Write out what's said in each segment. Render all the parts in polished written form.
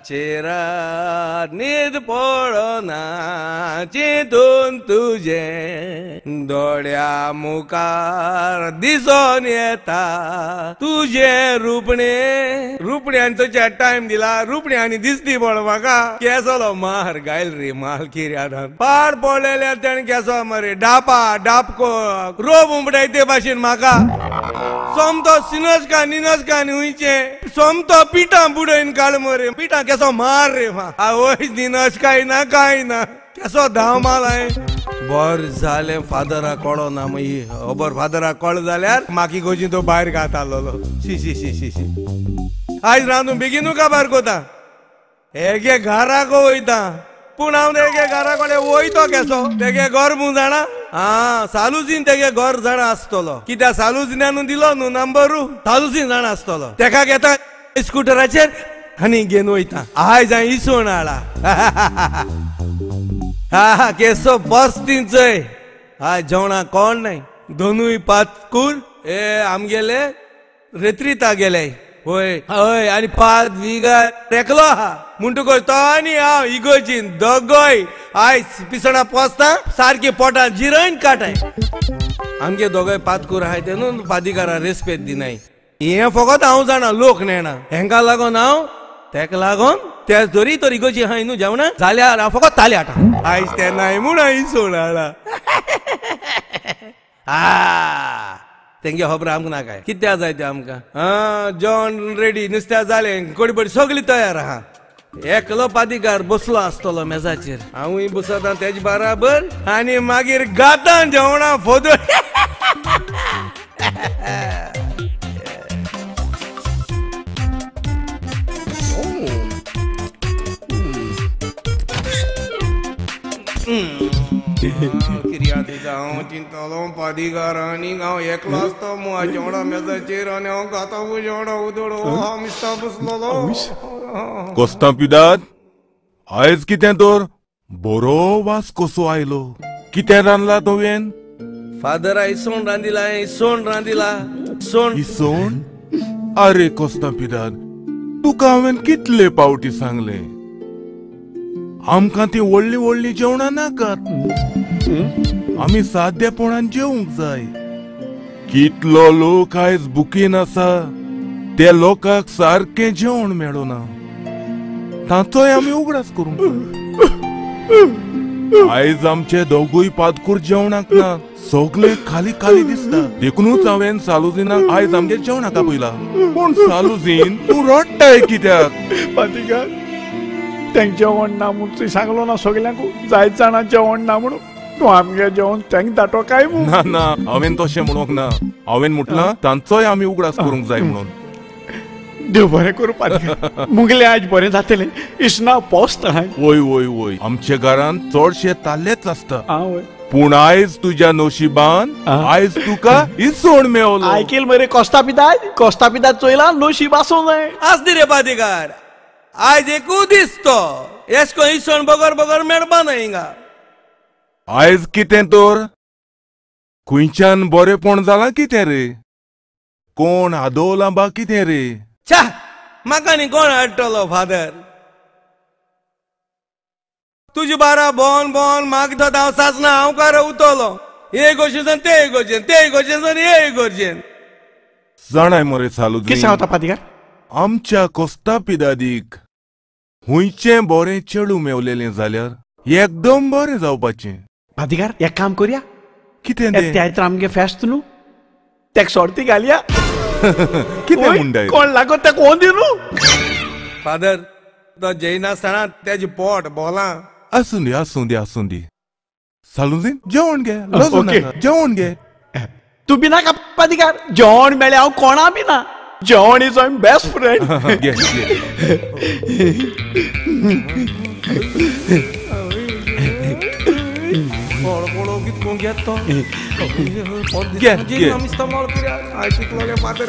रातचेरा न्हीद पडना चिंतून तुजें दोळ्या मुखार दिसोन येता तुजें रुपणें. रुपण्यान तुज्या टायम दिला, रुपण्यानी दिसती पड म्हाका. केसलो मार गायल रे माल किर्यादान पाड पडलेल्या तेणें केसो मरे डापा डापको रोब उमडाय ते भाशेन म्हाका. सोमतो सिनस का निनस का न्हूयचे सोमतो पिठां बुडयन काड मरे पिठां केसो मार रे आवय निनस काय ना काय ना केसो धांव माल हांवें. बर जालें फादराक कळो ना मागीर खबर फादराक कळ जाल्यार म्हाका गोजी तो भायर घातालोलो. शी शी शी शी शी आयज रांदून बेगीनू काबार कोता हेगे घराक वयता पूण हांव तेगे घरा कडेन वयतो केसो तेगे घर म्हूण जाणा. आं सालुजीन तेगे घर जाणा आसतलो कित्याक सालुजिनानू दिलो न्हू नंबरू सालुजीन जाणा आसतलो. तेका घेता स्कुटराचेर आनी घेवन वयता. आयज हांवें इसवण हाडला. हा केसो बस तींचय आयज जेवणाक कोण नाय. दोनूय पातकूर हे आमगेले रेत्रिता गेले. हय हय आनी 5 विगा एकलो आहा म्हणटकच तो आनी हांव इगोजीन दोगोय आयज पिसणां पोसता सारकी पोटां जिरयन काटाय. आमगे दोगोय पातकूर आहाय ते न्हू पादिकारा रेस्पेद दिनाय. हें फकत हांव जाणा लोक नेणा. हेंका लागोन हांव तेका लागोन ते जरी तर इगोजी आहाय न्हू जेवणा जाल्यार हांव फकत ताली हाडटा. आयज ते नाय म्हूण हांवें इसवण हाडला. आ तेंगे खबर आमकां नाकाय कित्याक जाय तें आमकां. आं जेवण रेडी नुस्त्या जालें कोडबडी सगळी तयार आहा. एकलो पादिकार बसलो आसतलो मेजाचेर हांवूय बसता तेजे बराबर आनी मागीर गातान जेवणां फोदो. किर्यादीचा हांव चिंतलो पादिकार आनी हांव एकलो आसतो मुआ जेवणा मेजाचेर आनी हांव गाता जेवणा उदोडो हांव मिस्ता बसलोलो. कोस्ता पिदाद आयज कितें तर बरो वास कसो आयलो. कितें रांदला तुवें? फादरा इसवण रांदिला. इसवण रांदिला. इसवण इसवण? आरे कोस्ता पिदाद तुका हांवें कितले पावटी सांगलें आमकां ती व्हडली व्हडली जेवणां नाकात. आमी सादेपणान जेवंक जाय. कितलो लोक आयज बुकीन आसा त्या लोकांक सारकें जेवण मेळना तांचोय आमी उगडास करूंक जाय. आयज आमचे दोगूय पादकूर जेवणाक ना सगळे खाली खाली दिसता. देखूनच हांवें सालुजिनाक आयज आमगेर जेवणाक आपयला. पूण सालुजीन तूं रडटाय कित्याक? पादिकार तेंक जेवण ना म्हूण तुवें सांगलो ना सगल्यांक जायत जाणां जेवण ना म्हणून तूं आमगे जेवण तेंक दाटो काय म्हूण? ना ना हांवें तशें म्हणूंक ना. हांवें म्हटलां तांचोय आमी उगडास करूंक जाय म्हणून. देव बरें करूं पादिकार मुगलें आयज बरें जातलें इसना पोसता. वय वय वय आमच्या घरान चडशे ताल्लेच आसता. वय पूण आयज तुज्या नशिबान आयज तुका इसवण मेवलो. आयकील मरे कोस्ता पिदाद कोस्ता पिदाद चोयला नशीब आसूं जाय. आसदी रे पादिकार आयज एकू दीस तो एशको इसवण बगर बगर मेळपा ना हिंगा. आयज कितें तर खंयच्यान बरेपण जालां कितें रे? कोण आदोवलां बा कितें रे? छा म्हाका न्ही कोण हाडटलो फादर तुजे बारा भोंवन भोंवन म्हाका तो हांव सासना हांव काय उतलो हे गोशेन ते गोशेन ते गोशेन हे गोशेन. जाणाय मरे सालुजीन कितें सांगता पादिकार? आमच्या कोस्ता पिदादीक हुंयचें बरें चेडूं मेवलेलें जाल्यार एकदम बरें जावपाचें. पादिकार एक काम करुया. कितें तें? त्यायत्र आमगे फेस्त न्हू तेक सोर्ती घालया. कितें म्हणटाय? कोण लागत तेक कोण दी न्हू. फादर तो जेयनासतना तेजें पोट बोलां. आसूं दी आसूं दी आसूं दी. सालुजीन जेवण घे. जेवण घे. तूं बी नाका पादिकार जेवण मेळ्ळें हांव कोणा बी ना. जेवण is my best friend. घे घे.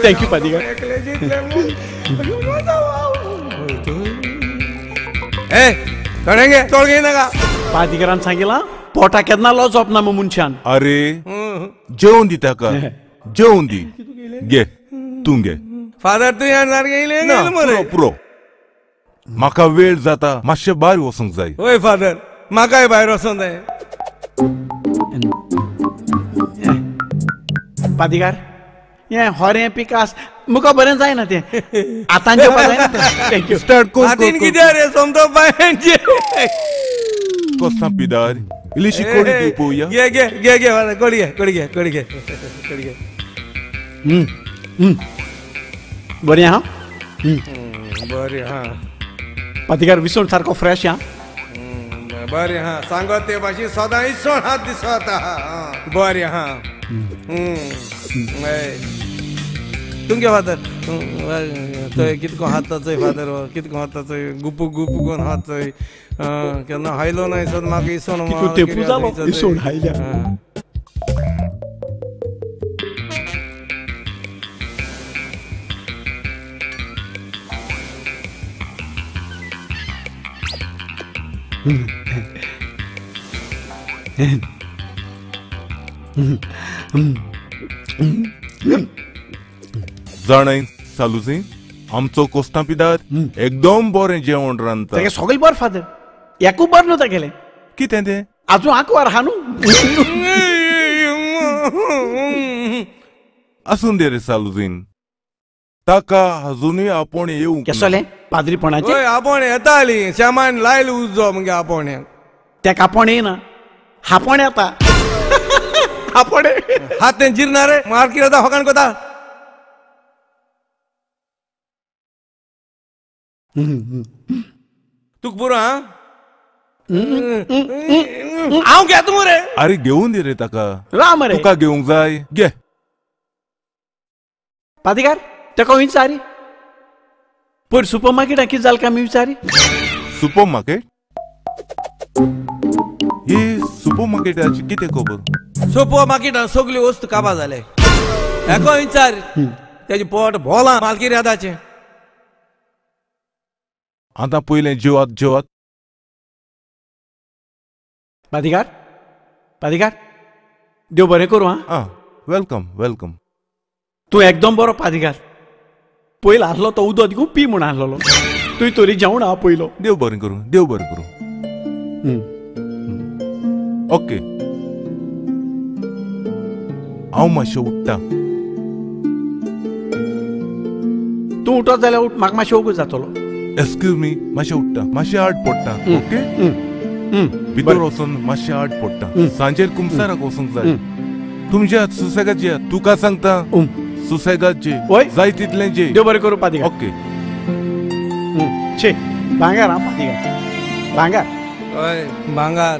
Thank you पादिकार. थोडें चोड घेयनाका. पादिकारान सांगिलां पोटा केन्ना लजप ना मनशान. अरे जेवण दी ताका जेवण दी. घे तूं घे. फादर तूं सारकें येयलें मरे. पुरो म्हाका वेळ जाता, मातशें भायर वचूंक जाय. हय फादर, म्हाकाय भायर वचोंक जाय. पादिगार, हें होरें पिकास मुका बरें जायना तें, आतां जेवपा जायना तें. Thank you. Start कर. हातीन कितें रे सोमतो बायन कोस्ता पिदार इल्लीशी कोडी दी पोवया. घे घे घे घे फादर, कोडी घे कोडी घे कोडी घे कोडी घे. बरें आहा. बरें हा पादिगार, विसवण सारको फ्रेश हा. बरें हा, सांगत ते भाशेन सदां इसवण हात दिसता. बरें हा. तुमगे फादर थंय कितको हात चोय फादर, कितको हात चोय, गुपू गुपू कोन हात चोय. केन्ना हायलो ना इसवण, म्हाका इसवण तेपू जालो इसवण हायल्या. जाणाय सालुजी, आमचो कोस्ता पिदार एकदम बरें जेवण रांदता. तेगे सगळें बरें फादर, एकू बरें न्हू तेगेलें. कितें तें? आजून आंकवार आहा न्हू. आसून दे रे सालुजीन, ताका अजुनूय आपोवणें येवंक. केसोलें पाद्रीपणाचें? हय आपोवणें येताली, श्यामान लायलो उजो मगे आपोवण्याक. तेका आपोवणें येना, हापोणें येता. आपोणें हात तें जिरना रे, मार कितें जाता होकान कोता. तुका पुरो हा, हांव घेता मरे. आरे घेवन दी रे ताका. राव मरे, तुका घेवंक जाय, घे. पादिगार, तेका विचारी पयर सुपर मार्केटान कितें जालें काय आमी विचारी. Super market? ही सुपर मार्केटाची कितें खबर? सुपर मार्केटान सगल्यो वस्तू काबार जाले. हेका विचार, तेजें पोट भोलां मालकिर्यादाचें. आतां पयलें जेवात जेवात. पादिगार, पादिगार, देव बरें करूं. आं, welcome welcome. तूं एकदम बरो पादिगार. पयलो आसलो तो उदक दिवूं पी म्हूण आसलेलो, तुवें तरी जेवण आहा पयलो. देव बरें करूं, देव बरें करूं. ओके, हांव मातशें उठ्ठा. तूं उठत जाल्यार उठ, म्हाका मातशें वगत जातलो. एक्सक्यूज मी, मातशें उठ्ठा, मातशें आड पडटा. ओके, भितर वचून मातशें आड पडटा. सांजेर कुमसाराक वचूंक जाय. तुमच्या सुसेगाद जे, तुका सांगता सुसेगाद जे, जाय तितलें जे. देव बरें करूं पादिगार. ओके. छे भांगार हा पादिगार, भांगार. हय भांगार.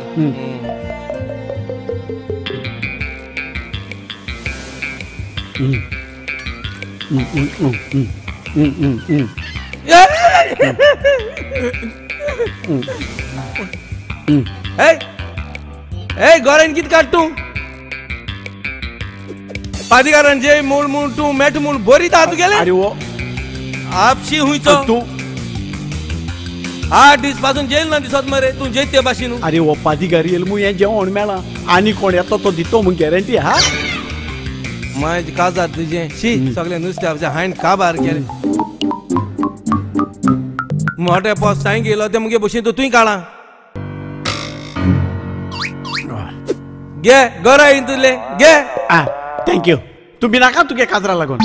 ए गोरेन कितें काडटा तूं? पादिगारान जे मूळ म्हूण तूं मेट म्हूण बरी तुगेलें. आरे वो आपशी हुंयचो तूं? 8 दीस पासून जेल ना दिसत मरे तूं जेत ते भाशेन. आरे वो पादिगार येयल म्हूण हें जेवण मेळ्ळां, आनी कोण येता तो दितो म्हूण गॅरंटी हा. मागीर काजार तुजें शी सगळें नुस्त्या हांवें काबार केलें. मोटे पोस सायंक येयलो तें मुगे भशेन तुवें काडलां. घे गराय तुले घे. आ thank you. तुमी नाका तुगे काजरा लागून.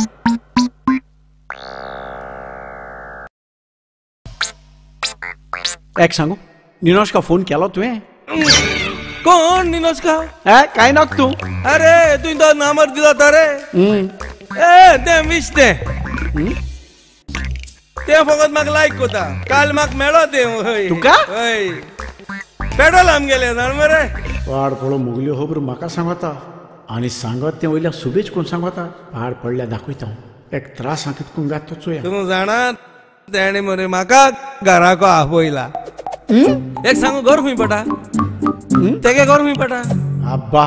एक सांगू, निनोशका फोन केलो तुवें? कोण निनोशका? काय नाक तूं? अरे तुवें तो नंबर दिलो तो रे. ए तें विश तें तें फकत म्हाका लायक कोता. काल म्हाका मेळो तें. तुका? हय, पेट्रोल आमगेलें जाण मरे. पाड पडो मुगल्यो खबर म्हाका सांगता आनी सांगत तें वयल्या सुबेज कोण सांगता. पाड पडल्या दाखयता हांव एक त्रास कितकून जाता तो चोया. तूं जाणा तेणें मरे म्हाका घराको आपयला. एक सांगू, घर खूंय पडटा? तेगे घर खूंय पडटा? आब्बा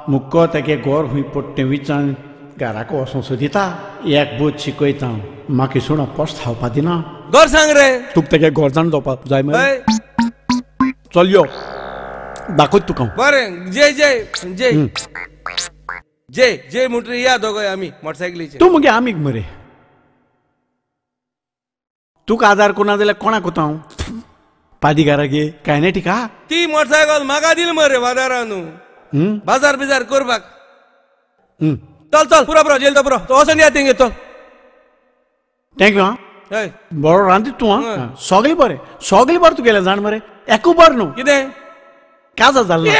मुक्को तेगे घर खूंय पडटा तें विचान घराको वचों सोदिता. एक बोध शिकयता म्हाका सुणो पोस्ट खावपा दिना. घर सांग रे. तुका तेगे घर जाण जावपाक जाय मरे. चल यो दाखयत तुका. बरें जय जय जय जय जय म्हणटरी या दोगांय आमी मोटरसायकलीचेर. तूं मुगे आमीग मरे. तुका आदार कोणा जाल्यार कोणाक कोता हांव? पादिगारा गे काय नाही टिका ती मोटरसायकल म्हाका दिल मरे बाजारान न्हू बाजार बिजार करपाक. चल चल पुरो पुरो जेल तो पुरो तो वचोन या तेंगे चल. Thank you. हा बरो रांदीत तूं. हा सगळें बरें सगळें बरें तुगेलें जाण मरे एकू बरें न्हू कितें काजा जालें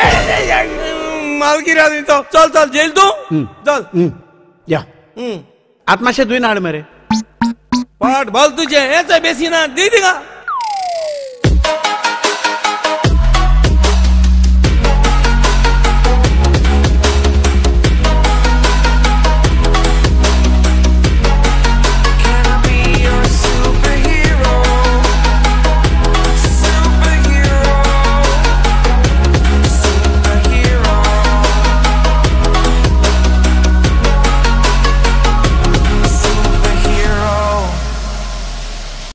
मालकी चल चल जेल तूं चल या आत मातशें दुयन हाड मरे पाट बोल तुजें हें बेसिना दी दिगा.